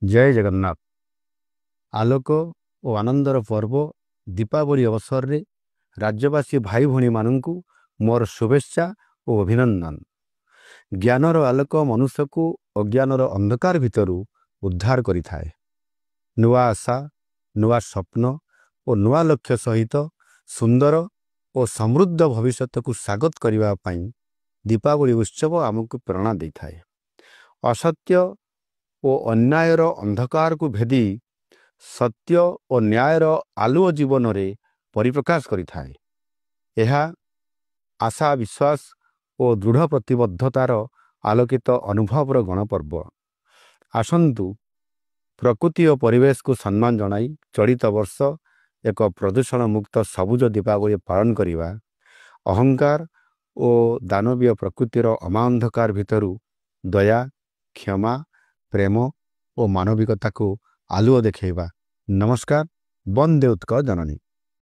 ଜୟ ଜଗନ୍ନାଥ। ଆଲୋକ ଓ ଆନନ୍ଦର ପର୍ବ ଦୀପାବଳି ଅବସରରେ ରାଜ୍ୟବାସୀ ଭାଇ ଭଉଣୀମାନଙ୍କୁ ମୋର ଶୁଭେଚ୍ଛା ଓ ଅଭିନନ୍ଦନ। ଜ୍ଞାନର ଆଲୋକ ମନୁଷ୍ୟକୁ ଅଜ୍ଞାନର ଅନ୍ଧକାର ଭିତରୁ ଉଦ୍ଧାର କରିଥାଏ। ନୂଆ ଆଶା, ନୂଆ ସ୍ୱପ୍ନ ଓ ନୂଆ ଲକ୍ଷ୍ୟ ସହିତ ସୁନ୍ଦର ଓ ସମୃଦ୍ଧ ଭବିଷ୍ୟତକୁ ସ୍ୱାଗତ କରିବା ପାଇଁ ଦୀପାବଳି ଉତ୍ସବ ଆମକୁ ପ୍ରେରଣା ଦେଇଥାଏ। ଅସତ୍ୟ ଓ ଅନ୍ୟାୟର ଅନ୍ଧକାରକୁ ଭେଦି ସତ୍ୟ ଓ ନ୍ୟାୟର ଆଲୁଅ ଜୀବନରେ ପରିପ୍ରକାଶ କରିଥାଏ। ଏହା ଆଶା, ବିଶ୍ୱାସ ଓ ଦୃଢ଼ ପ୍ରତିବଦ୍ଧତାର ଆଲୋକିତ ଅନୁଭବର ଗଣପର୍ବ। ଆସନ୍ତୁ, ପ୍ରକୃତି ଓ ପରିବେଶକୁ ସମ୍ମାନ ଜଣାଇ ଚଳିତ ବର୍ଷ ଏକ ପ୍ରଦୂଷଣ ମୁକ୍ତ ସବୁଜ ଦୀପାବଳି ପାଳନ କରିବା। ଅହଙ୍କାର ଓ ଦାନବୀୟ ପ୍ରକୃତିର ଅମା ଅନ୍ଧକାର ଭିତରୁ ଦୟା, କ୍ଷମା, ପ୍ରେମ ଓ ମାନବିକତାକୁ ଆଲୁଅ ଦେଖାଇବା। ନମସ୍କାର। ବନ୍ଦେ ଉତ୍କଳ ଜନନୀ।